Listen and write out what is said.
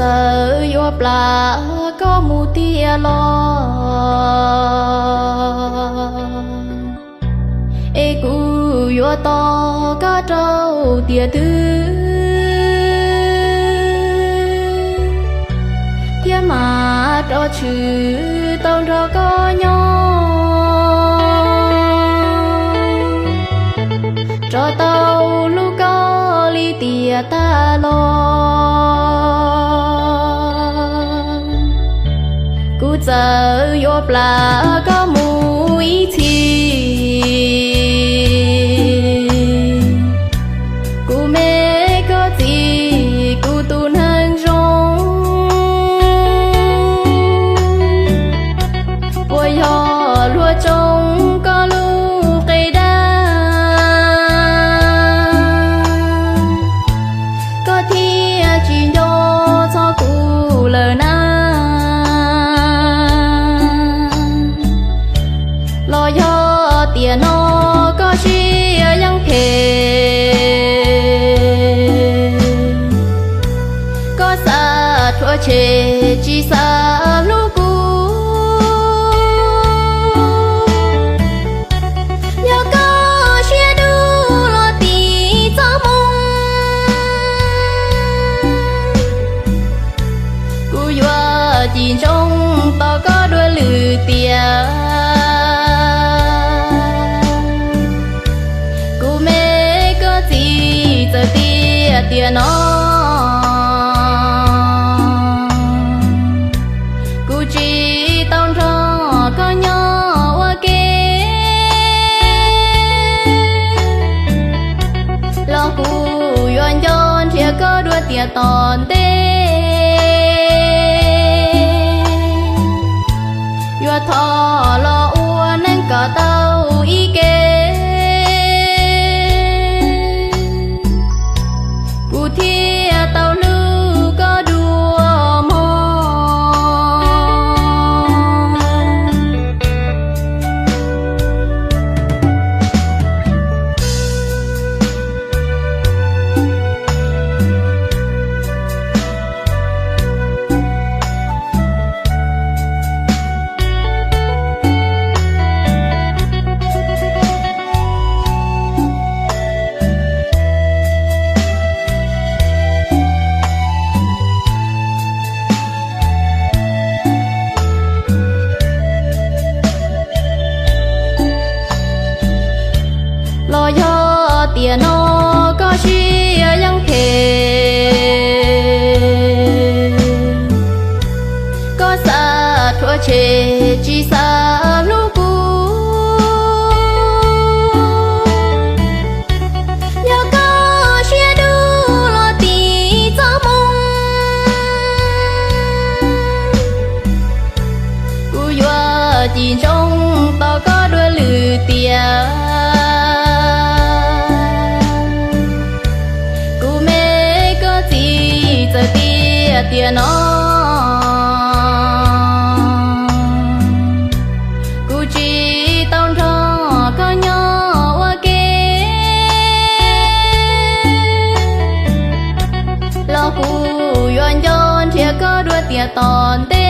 txawm yuav plam koj mus tiag los, es kuv yuav tos koj rau tiam twg, thiab mam rov tshwm tau nrog koj nyob, rov tau hlub koj li tiam tag los. Kuv txawm yuav plam koj mus ib txhis, kuv me koj txiv, kuv tus neeg zoo, puas yog luag tsoo koj lub qe dab, koj thiaj tsis nco txog kuv lawm na? Los yog tiam no koj siab yeej phem, koj xav rhuav tshem tsis xav hlub kuv? Yog koj siab dub los tim txoj hmoo, kuv yuav cim ntsoov tos koj dua lwm tiam. Kuv me koj txiv, txawm tiam tiam no kuv tsis tau nrog koj nyob ua ke los kuv yuav nco nrhiav koj dua tiam tom ntej. Yuav thov los ua neej kom tau ib ke, kuv thiaj tau hlub koj dua hmo. Los yog tiam no koj siab yeej phem, koj xav rhuav tshem tsis xav hlub kuv? Yog koj siab dub los tim txoj hmoo, kuv yuav cim ntsoov tos koj dua lwm tiam. Kuv me koj txiv, txawm tiam tiam no kuv tsis tau nrog koj nyob ua ke los kuv yuav nco nrhiav koj dua tiam tom ntej.